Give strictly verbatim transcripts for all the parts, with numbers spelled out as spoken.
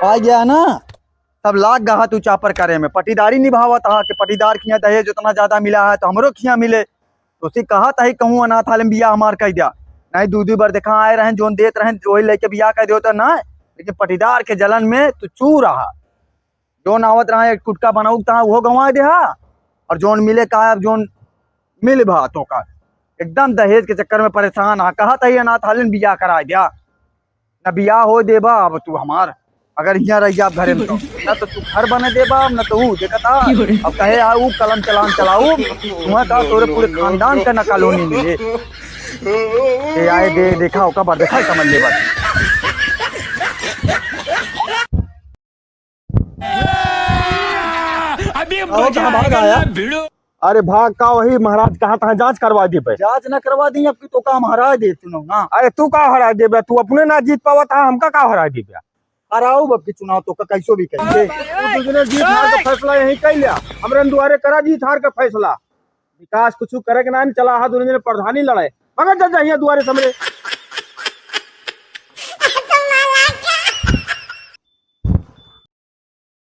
आ गया ना, तब लाग गहा तू चापर करे में। पटीदारी निभावत हा कि पटीदार खिया दहेज उतना ज्यादा मिला है तो हमरो खिया मिले। तो उसी कहत ही कहूँ अनाथालय में बियाह हमार कह दिया, नहीं दू दू बार देखा आए रहन, जोन देत रहन वही लेके बियाह कह दियो तो ना, लेकिन पटीदार के जलन में तू चूर रहा। जोन आवत रहा एक कुटका बनाऊ तहा वो गंवा देहा, और जोन मिले का अब जोन मिल भा तो का एकदम दहेज के चक्कर में परेशान हा। कहत ही अनाथालय में बियाह करा दिया, न बियाह हो देबा अब तू हमार, अगर हियाँ रह जा घरे में तो। न तो तू घर बने देबा, न तो ऊ देखता। अब कहे आ ऊ कलम चलान चलाऊ, तुम्हें का तोरे पूरे खानदान का न कॉलोनी मिले। ए आए दे, देखा ओका बार देखा समझ लेबा। अभी आओ, मजा कहाँ भाग आएगा आया? ना भिड़ो। अरे भाग का, वही महाराज कहा तहाँ जाँच करवा देबे। जाँच ना करवा दी, अब की तो काम हरा दे तू ना। अरे तू का हरा देबे, तू अपने ना जीत पावत हा, हमका का हरा देबे? हराऊ अब की चुनाव तो का कैसो भी करिए। तू दूसरे जीत हार का फैसला यहीं कर लिया, हमरे दुआरे करा जीत हार का फैसला। विकास कुछ करे के ना, चला हा दोनों जने प्रधानी लड़े। मगर जा, जा हियाँ दुआरे से हमरे।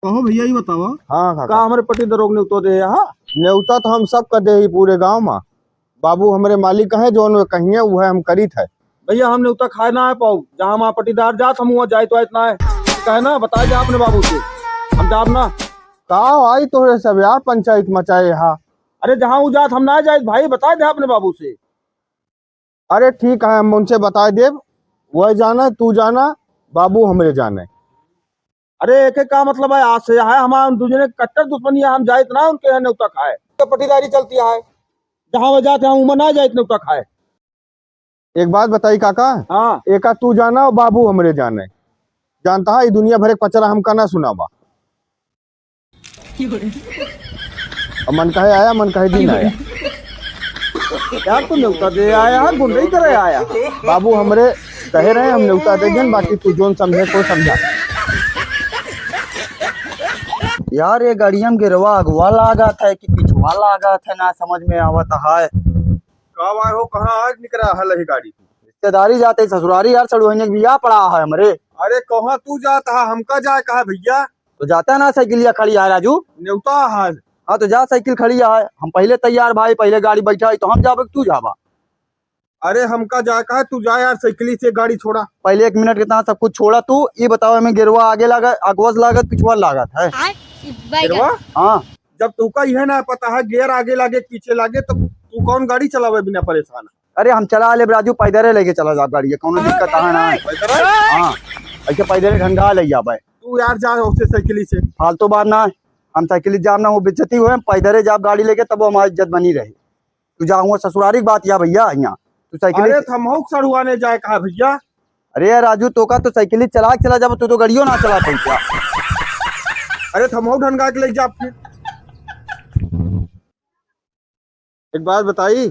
कहो भैया, ई बतावा। हाँ, काका। का हमरे पटीदार के नेवता दे हा? नेवता तो हम सब का दे ही पूरे गाँव मा। बाबू हमरे मालिक है, जोन वे कहिए, उहे हम करीत है। भैया, हम नेवता खाए ना आए पाऊ। जहाँ हमार पटीदार जात, हम उहाँ जाइत वाइत ना है। कहे ना, बताए जा अपने बाबू से। हम जाब ना। का आई तोहरे सब यार, पंचायत मचाए हा। अरे, जहाँ ऊ जात, हम ना जाइत भाई, बताए दे अपने बाबू से। अरे ठीक है, हम उनसे बताए देब, वह जाने, तू जाना, बाबू हमरे जाने। अरे एके का मतलब है, आज से है हमार दूजने कट्टर दुश्मनी है, हम जाइत ना उनके यहाँ नेवता खाए। तो पटीदारी चलती है, जहाँ वह जाते हैं, उमा ना जाइत नेवता खाए। एक बात बताई काका, हाँ। एका तू जाना और बाबू हमरे जाने। जानता है, ई दुनिया भर एक पचरा हमका ना सुनावा। अब मन कहे आया, मन कहे दिन आया। यार, तू नेवता दे आया है, गुंडई करे आया है। बाबू हमरे कहे रहे, हम नेवता दे देन, बाकी तू जोन समझे, तो समझा। यार, ये गाड़िया में गेरवा अगवा लागत है कि पिछवा लागत है, ना समझ में आवत है। का भाई हो, कहाँ आज निकरा है लही गाड़ी? रिश्तेदारी जाते ससुरारी यार, सड़ुआइने के बियाह पड़ा है हमरे। अरे, कहाँ तू जात हा, हमका जाए कहा भैया? तो जाता ना, साइकिलिया खड़ी है राजू। नेवता है। हाँ, तो जा, साइकिल खड़ी है, हम पहले तैयार भाई, पहले गाड़ी बैठा है, तो हम जाबे कि तू जाबा? अरे, हमका जाए कहा, तू जा यार, साइकिली से गाड़ी छोड़ा। पहले एक मिनट के तना सब कुछ छोड़ा, तू ये बताओ, हमें गेरवा आगे लागत, अगवस लागत, पिछवा लागत है? आय, बैगन। गेरवा? हाँ। जब तूका यह ना पता है, गियर आगे लागे, पीछे लागे, तो तू कौन गाड़ी चलावे बिना परेशान? अरे, हम चला लेब राजू, पैदरे लेके चला जाब गाड़ी, कौनो दिक्कत है ना। पैदरे? हाँ, ऐसे पैदरे ढंगा ले जाबे। तू यार जा ओसे साइकिली से। फालतू बात ना, हम साइकिली जाब ना, वो बेइज्जती हुए, हम पैदरे जाब गाड़ी लेके, तब वो हमारी इज्जत बनी रही। तू जा हुआ ससुरारी की बात या भैया, यहाँ तू साइकिली अरे से। थमहू सड़ुआने जाए कहा भैया? अरे यार राजू, तोका तो साइकिली चला के चला जाबो, तू तो गाड़ियों ना चला पाई क्या? अरे थमहू ढंगा के ले जा फिर। एक बात बताई,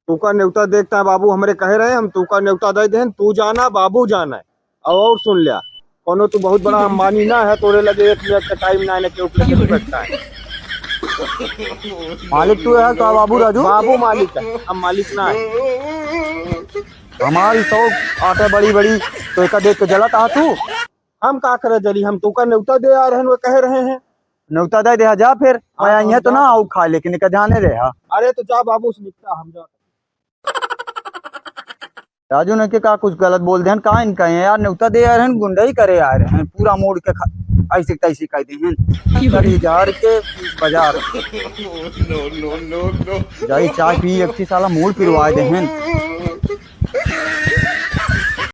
तूका नेवता देखता है, बाबू हमरे कहे रहे, हम तूका नेवता दे देहन, तू जाना, बाबू जाना है। और, और सुन लिया, कोनो तू बहुत बड़ा अंबानी ना है, तोरे लगे एक मिनट का टाइम ना है, ना केहू के लगे रुपये का है। मालिक तू है का बाबू राजू? बाबू मालिक है, हम मालिक ना है। हमारी शौक आटे बड़ी बड़ी, तो एका देख के जलत आ तू? हम का करे जली, हम तूका नेवता दे आ रहे हैं, वो कह रहे हैं। नेवता दे दे, जा फिर। हाँ, मैं यहाँ तो ना आऊ खा, लेकिन एका जाने रहे, हाँ। अरे तो जा बाबू से निपटा, हम जा। राजू ने के का कुछ गलत बोल देहन, का इनका है यार, नेवता दे आ रहे हैं, गुंडई करे आ रहे हैं, पूरा मोड़ के खा-, ऐसे तैसे कह देहन। कड़ी झाड़ के बाजार। No, no, no, no। जाई चाय पी, एक साला मूड पिरवा देहन।